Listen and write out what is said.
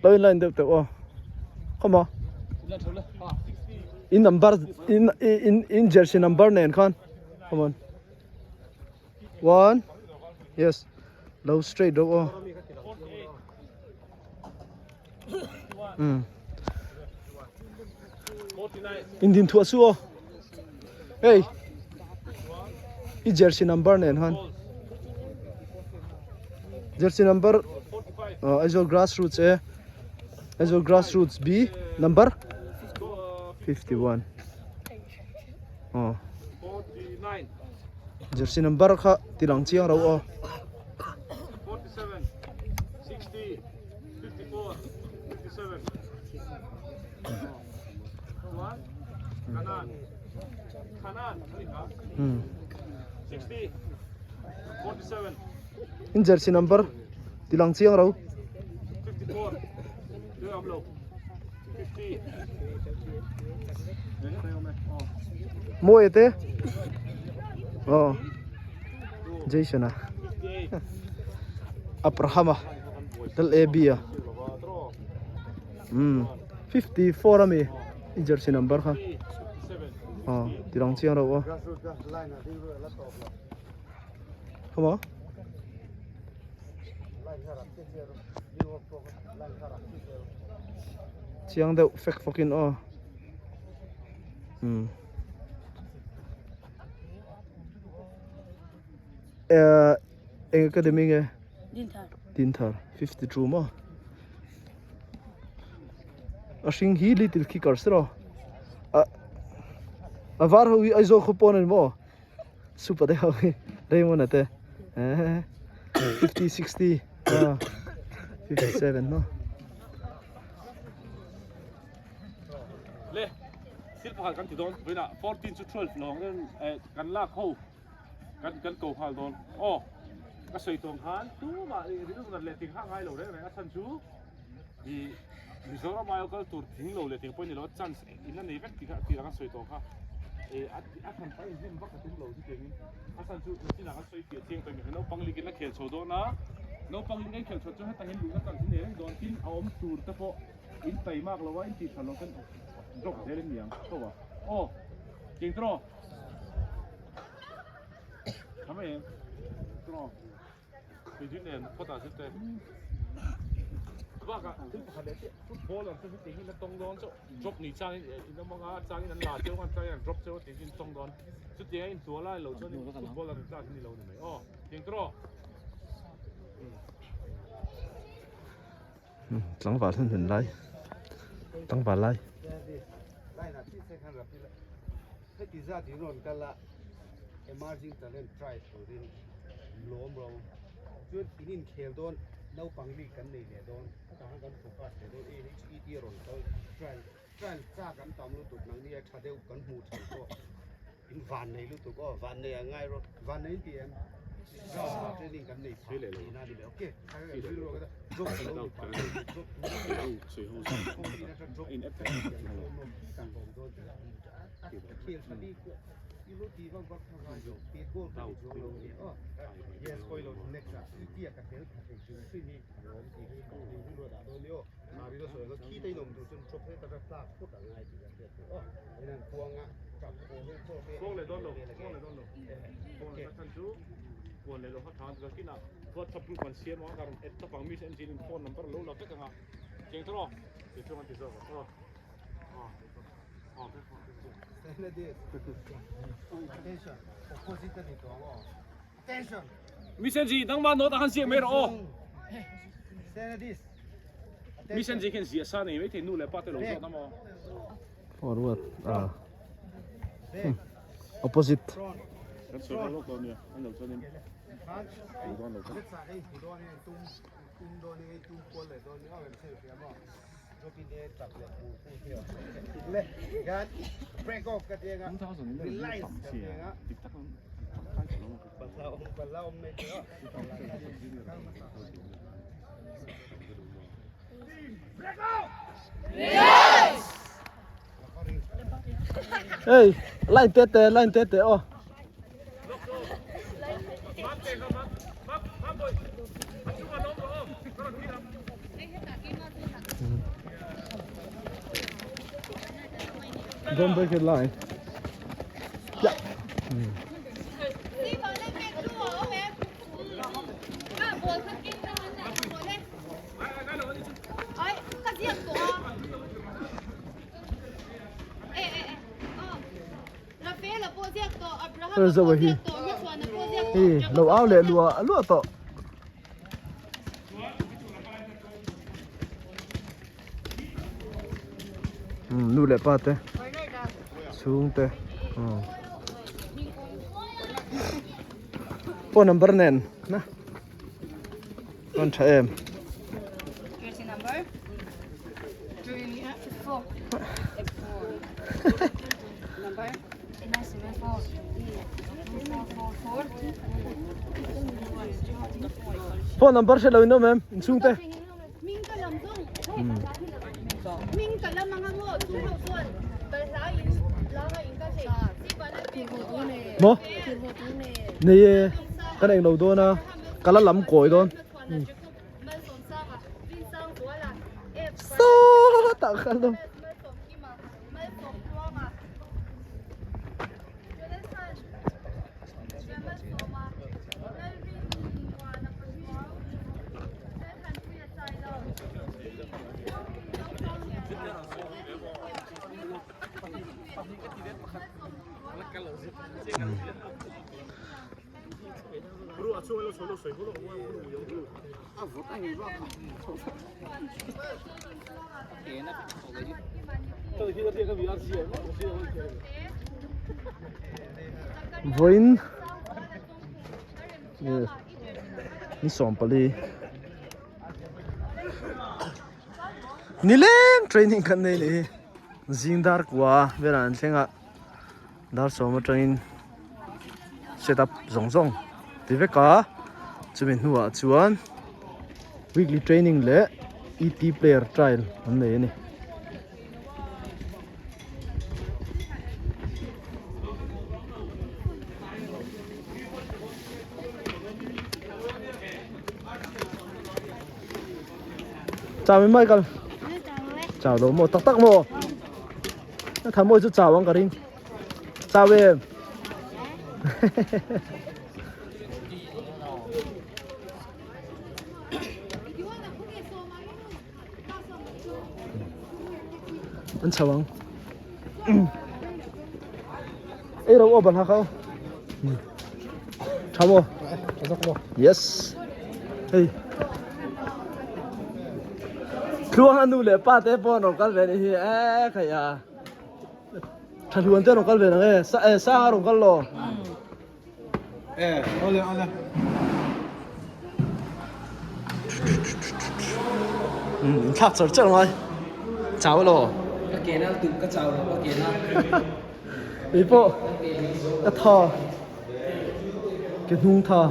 Lo in line deuh teuh aw. Come on. In number in in in jersey number nen khan. Come on. One. Yes. Lo straight ro aw. Um. In din thua su aw. Hey. I jersey number nen han. Jersey number uh, Aizawl Grassroots A. Aizawl Grassroots B number 51. Oh. Jersey number kha tilang chiang ro aw. 47 60 54 57 In jersey number tilang chiang ro. Mawi te. Oh. Jason a. Abraham a. Dal AB a. Um 54 ami i jersey number kha aw ti lang chiang reuh a khawmaw chiang deuh fek fawk in aw um eh eng academy nge Dinthar 52 maw A hring hi little kickers ro a a var ho hi Aizawl khaw pawn ani maw super te ho hi Raymond a te 50 60 57 maw. Le thil pakhat kan ti dawn vawiinah 14 chu 12 lawng kan lak ho. Kan kan ko nghal dawn. Aw, ka sawi tawng khan tumah i rilru nat leh ting hah ngai lo reng reng a chhan chu i Mizoram aia kal tur thing lo leh ting pawh ni lo a chance in a nei vek tih kha tih ang a sawi tawng kha e a a than pa in hnem vak a tum lo chu tiangin a chhan chu nachinah kan sawi fiah chiang tawh mi naupang lig in a khel chho dawn a naupang lig a khel chho chu hetang hian luhna chance in nei reng dawn tin a awm tur te pawh in taimak lo a in tih tha lo ten drop zel in niang tho a aw tiang tawh Tlangval hun hun lai tlangval lai. Heti zat in rawn kal a, emerging talent try turin lawm ro. Chuan in inkhel dawn naupang league kan nei leh dawn, hetah khan kan focus leh dawn AHET a rawn kal trial trial chak an tam lutuk nang nia tha deuh kan hmuh than pawh in van nei lutuk aw van nei a ngai rawh van nei in ti em ground ah training kan nei phah tihna a ni mai ok drop lo ni phah drop drop Misenji nangmah note a han ziak mai rawh aw. Misenji khian ziah sa nei maithei nu leh pa te lo zawt a maw. Forward ah opposite. Kan sawi lawk lawk dawn nia an lo chuanin dawn lo kha. Hey, line te te, line te te aw. Don't break it line. Yeah. Zo hi. Hi, lo au leh lua lua tawh. Nu leh pa te chhung te phone number nen na an tha em phone number hre lo in awm em inchhung te. Maw? Nei e, kan eng lo dawn a, ka la lam kawi dawn. Sawtah kha lo. Vawiin ni sawmpali nileng training kan nei leh hi zing dar kua velah an thleng a dar sawm atangin set up zawng zawng ti vek a chumi hnuah chuan weekly training leh E_T player trial an nei a ni. Chào mình Michael. Chào đồ mô tắc tắc mô. Thằng môi chú chào ông cả đi. Chào em. An chho ang. Ei ro aw ban ha kha. Tha maw? Yes. Hei. Tluang a nu leh pa te pawh an rawn kal ve anih hi e khai a. Tha hluan te an rawn kal ve nang e. Sa e sang a rawn kal lo. E ole ole. Thlak char char ngai. Chau lo. Ka ke na tu ka chau lo ka ke na. Ei pawh ka tha ke hnung tha.